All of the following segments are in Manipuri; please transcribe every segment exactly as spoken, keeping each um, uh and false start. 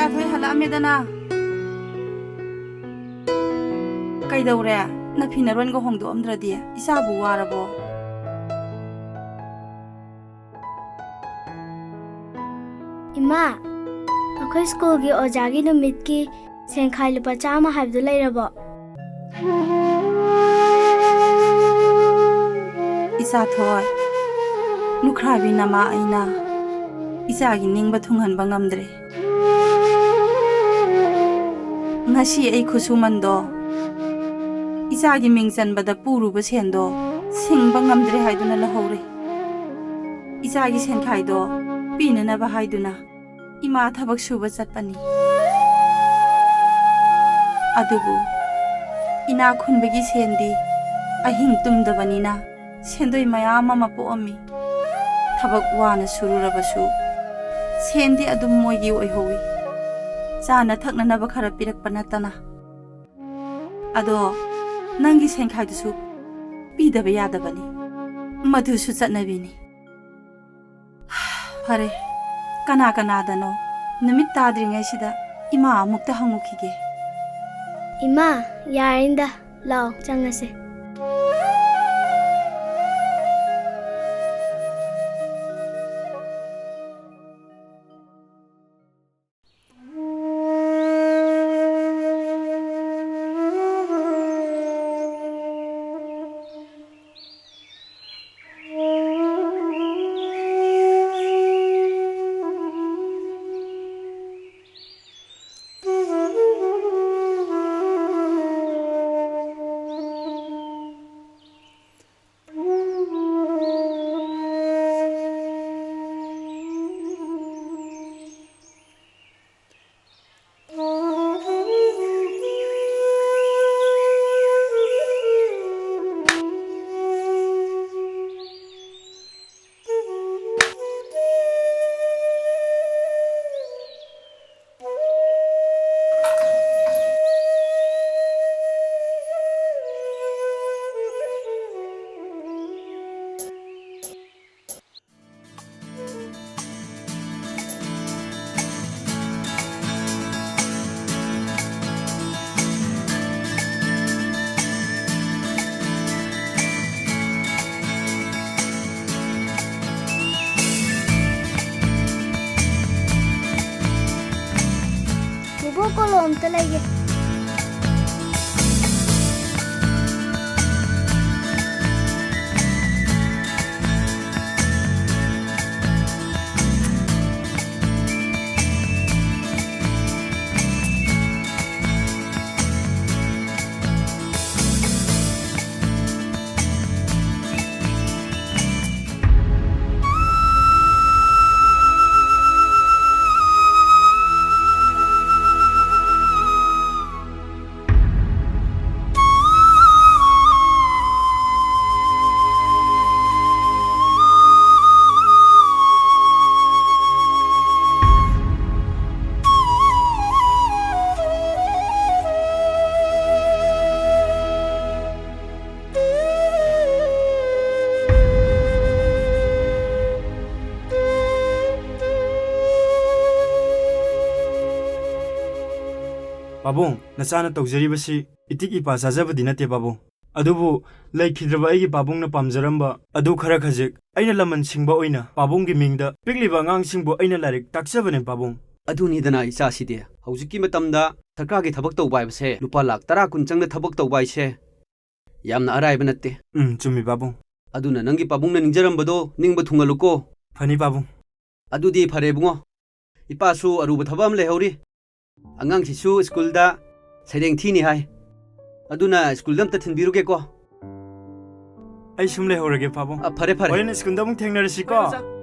ꯑꯊꯣꯏ ꯍꯜꯂꯛꯑꯝꯃꯦꯗꯅ꯫ ꯀꯩꯗꯧꯔꯦ? ꯅꯐꯤ ꯅꯔꯣꯟꯒ ꯍꯣꯡꯗꯣꯛꯑꯝꯗ꯭ꯔꯗꯤ? ꯏꯆꯥꯕꯨ ꯋꯥꯔꯕꯣ? ꯏꯃꯥ, ꯑꯩꯈꯣꯏ ꯁ꯭ꯀꯨꯜꯒꯤ ꯑꯣꯖꯥꯒꯤ ꯅꯨꯃꯤꯠꯀꯤ ꯁꯦꯟꯈꯥꯏ ꯂꯨꯄꯥ ꯆꯥꯝꯃ ꯍꯥꯏꯕꯗꯨ ꯂꯩꯔꯕꯣ? ꯏꯆꯥ ꯊꯣꯏ, ꯂꯨꯈ꯭ꯔꯥꯕꯤ ꯅꯃꯥ ꯑꯩꯅ ꯏꯆꯥꯒꯤ ꯅꯤꯡꯕ ꯊꯨꯡꯍꯟꯕ ꯉꯝꯗ꯭ꯔꯦ꯫ ꯉꯁꯤ ꯑꯩ ꯈꯨꯠꯁꯨꯃꯟꯗꯣ, ꯏꯆꯥꯒꯤ ꯃꯤꯡ ꯆꯟꯕꯗ ꯄꯨꯔꯨꯕ ꯁꯦꯟꯗꯣ ꯁꯤꯡꯕ ꯉꯝꯗ꯭ꯔꯦ ꯍꯥꯏꯗꯨꯅ ꯂꯧꯍꯧꯔꯦ꯫ ꯏꯆꯥꯒꯤ ꯁꯦꯟꯈꯥꯏꯗꯣ ꯄꯤꯅꯅꯕ ꯍꯥꯏꯗꯨꯅ ꯏꯃꯥ ꯊꯕꯛ ꯁꯨꯕ ꯆꯠꯄꯅꯤ꯫ ꯑꯗꯨꯕꯨ ꯏꯅꯥ ꯈꯨꯟꯕꯒꯤ ꯁꯦꯟꯗꯤ ꯑꯍꯤꯡ ꯇꯨꯝꯗꯕꯅꯤꯅ ꯁꯦꯟꯗꯣꯏ ꯃꯌꯥꯝ ꯑꯃ ꯄꯣꯛꯑꯝꯃꯤ꯫ ꯊꯕꯛ ꯋꯥꯅ ꯁꯨꯔꯨꯔꯕꯁꯨ ꯁꯦꯟꯗꯤ ꯑꯗꯨꯝ ꯃꯣꯏꯒꯤ ꯑꯣꯏꯍꯧꯏ꯫ ꯆꯥꯅ ꯊꯛꯅꯅꯕ ꯈꯔ ꯄꯤꯔꯛꯄ ꯅꯠꯇꯅ꯫ ꯑꯗꯣ ꯅꯪꯒꯤ ꯁꯦꯟꯈꯥꯏꯗꯨꯁꯨ ꯄꯤꯗꯕ ꯌꯥꯗꯕꯅꯤ꯫ ꯃꯗꯨꯁꯨ ꯆꯠꯅꯕꯤꯅꯤ꯫ ꯐꯔꯦ, ꯀꯅꯥ ꯀꯅꯥꯗꯅꯣ? ꯅꯨꯃꯤꯠ ꯇꯥꯗ꯭ꯔꯤꯉꯩꯁꯤꯗ ꯏꯃꯥ ꯑꯃꯨꯛꯇ ꯍꯪꯉꯨꯈꯤꯒꯦ꯫ ꯏꯃꯥ, ꯌꯥꯔꯅꯤꯗ, ꯂꯥꯛꯑꯣ ꯆꯪꯉꯁꯦ꯫ ꯀꯣ, ꯀꯣꯂꯣꯝ ꯑꯝꯇ ꯂꯩꯒꯦ꯫ ꯄꯥꯕꯨꯡ, ꯅꯆꯥꯅ ꯇꯧꯖꯔꯤꯕꯁꯤ ꯏꯇꯤꯛ ꯏꯄꯥ ꯆꯥꯖꯕꯗꯤ ꯅꯠꯇꯦ, ꯄꯥꯕꯨꯡ꯫ ꯑꯗꯨꯕꯨ ꯂꯩꯈꯤꯗ꯭ꯔꯕ ꯑꯩꯒꯤ ꯄꯥꯕꯨꯡꯅ ꯄꯥꯝꯖꯔꯝꯕ ꯑꯗꯨ ꯈꯔ ꯈꯖꯤꯛ ꯑꯩꯅ ꯂꯃꯟ ꯁꯤꯡꯕ ꯑꯣꯏꯅ ꯄꯥꯕꯨꯡꯒꯤ ꯃꯤꯡꯗ ꯄꯤꯛꯂꯤꯕ ꯑꯉꯥꯡꯁꯤꯡꯕꯨ ꯑꯩꯅ ꯂꯥꯏꯔꯤꯛ ꯇꯥꯛꯆꯕꯅꯦ, ꯄꯥꯕꯨꯡ꯫ ꯑꯗꯨꯅꯤꯗꯅ, ꯏꯆꯥꯁꯤꯗꯤ꯫ ꯍꯧꯖꯤꯛꯀꯤ ꯃꯇꯝꯗ ꯁꯔꯀꯥꯔꯒꯤ ꯊꯕꯛ ꯇꯧꯕ ꯍꯥꯏꯕꯁꯦ ꯂꯨꯄꯥ ꯂꯥꯈ ꯇꯔꯥ ꯀꯨꯟ ꯆꯪꯅ ꯊꯕꯛ ꯇꯧꯕ ꯍꯥꯏꯁꯦ ꯌꯥꯝꯅ ꯑꯔꯥꯏꯕ ꯅꯠꯇꯦ꯫ ꯎꯝ, ꯆꯨꯝꯃꯤ, ꯄꯥꯕꯨꯡ꯫ ꯑꯗꯨꯅ ꯅꯪꯒꯤ ꯄꯥꯕꯨꯡꯅ ꯅꯤꯡꯖꯔꯝꯕꯗꯣ ꯅꯤꯡꯕ ꯊꯨꯡꯍꯜꯂꯨꯀꯣ꯫ ꯐꯅꯤ, ꯄꯥꯕꯨꯡ꯫ ꯑꯗꯨꯗꯤ ꯐꯔꯦ, ꯏꯕꯨꯡꯉꯣ꯫ ꯏꯄꯥꯁꯨ ꯑꯔꯨꯕ ꯊꯕꯛ ꯑꯃ ꯂꯩꯍꯧꯔꯤ꯫ ꯑꯉꯥꯡꯁꯤꯁꯨ ꯁ꯭ꯀꯨꯜꯗ ꯁꯩꯔꯦꯡ ꯊꯤꯅꯤ ꯍꯥꯏ꯫ ꯑꯗꯨꯅ ꯁ꯭ꯀꯨꯜꯗ ꯑꯝꯇ ꯊꯤꯟꯕꯤꯔꯨꯒꯦꯀꯣ꯫ ꯑꯩ ꯁꯨꯝ ꯂꯩꯍꯧꯔꯒꯦ, ꯄꯥꯕꯨꯡ꯫ ꯑ, ꯐꯔꯦ, ꯐꯔꯦ꯫ ꯍꯣꯔꯦꯟ ꯁ꯭ꯀꯨꯜꯗ ꯑꯃꯨꯛ ꯊꯦꯡꯅꯔꯁꯤꯀꯣ꯫ ꯐꯔꯦ, ꯑꯣꯖꯥ꯫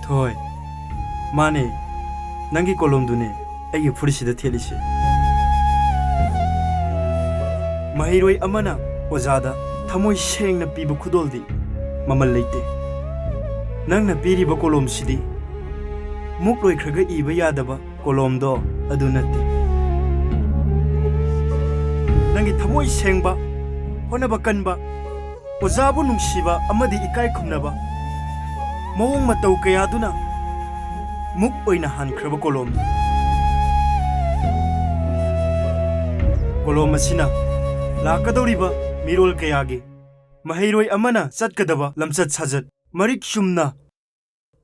ꯊꯣꯏ, ꯃꯥꯅꯦ, ꯅꯪꯒꯤ ꯀꯣꯂꯣꯝꯗꯨꯅꯦ ꯑꯩꯒꯤ ꯐꯨꯔꯤꯠꯁꯤꯗ ꯊꯦꯠꯂꯤꯁꯦ꯫ ꯃꯍꯩꯔꯣꯏ ꯑꯃꯅ ꯑꯣꯖꯥꯗ ꯊꯃꯣꯏ ꯁꯦꯡꯅ ꯄꯤꯕ ꯈꯨꯗꯣꯜꯗꯤ ꯃꯃꯜ ꯂꯩꯇꯦ꯫ ꯅꯪꯅ ꯄꯤꯔꯤꯕ ꯀꯣꯂꯣꯝꯁꯤꯗꯤ ꯃꯨꯛ ꯂꯣꯏꯈ꯭ꯔꯒ ꯏꯕ ꯌꯥꯗꯕ ꯀꯣꯂꯣꯝꯗꯣ ꯑꯗꯨ ꯅꯠꯇꯦ꯫ ꯅꯪꯒꯤ ꯊꯃꯣꯏ ꯁꯦꯡꯕ, ꯍꯣꯠꯅꯕ ꯀꯟꯕ, ꯑꯣꯖꯥꯕꯨ ꯅꯨꯡꯁꯤꯕ ꯑꯃꯗꯤ ꯏꯀꯥꯏ ꯈꯨꯝꯅꯕ ꯃꯑꯣꯡ ꯃꯇꯧ ꯀꯌꯥꯗꯨꯅ ꯃꯨꯛ ꯑꯣꯏꯅ ꯍꯥꯟꯈ꯭ꯔꯕ ꯀꯣꯂꯣꯝꯅꯤ꯫ ꯀꯣꯂꯣꯝ ꯑꯁꯤꯅ ꯂꯥꯛꯀꯗꯧꯔꯤꯕ ꯃꯤꯔꯣꯜ ꯀꯌꯥꯒꯤ ꯃꯍꯩꯔꯣꯏ ꯑꯃꯅ ꯆꯠꯀꯗꯕ ꯂꯝꯆꯠ ꯁꯥꯖꯠ ꯃꯔꯤꯛ ꯆꯨꯝꯅ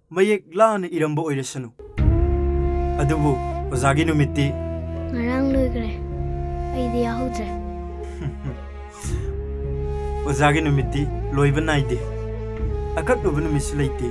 ꯃꯌꯦꯛ ꯂꯥꯅ ꯏꯔꯝꯕ ꯑꯣꯏꯔꯁꯅꯨ꯫ ꯑꯗꯨꯕꯨ ꯑꯣꯖꯥꯒꯤ ꯅꯨꯃꯤꯠꯇꯤ ꯉꯔꯥꯡ ꯂꯣꯏꯈ꯭ꯔꯦ꯫ ꯑꯩꯗꯤ ꯌꯥꯎꯍꯧꯗ꯭ꯔꯦ꯫ ꯑꯣꯖꯥꯒꯤ ꯅꯨꯃꯤꯠꯇꯤ ꯂꯣꯏꯕ ꯅꯥꯏꯗꯦ꯫ ꯑꯀꯛꯅꯕ ꯅꯨꯃꯤꯠꯁꯨ ꯂꯩꯇꯦ꯫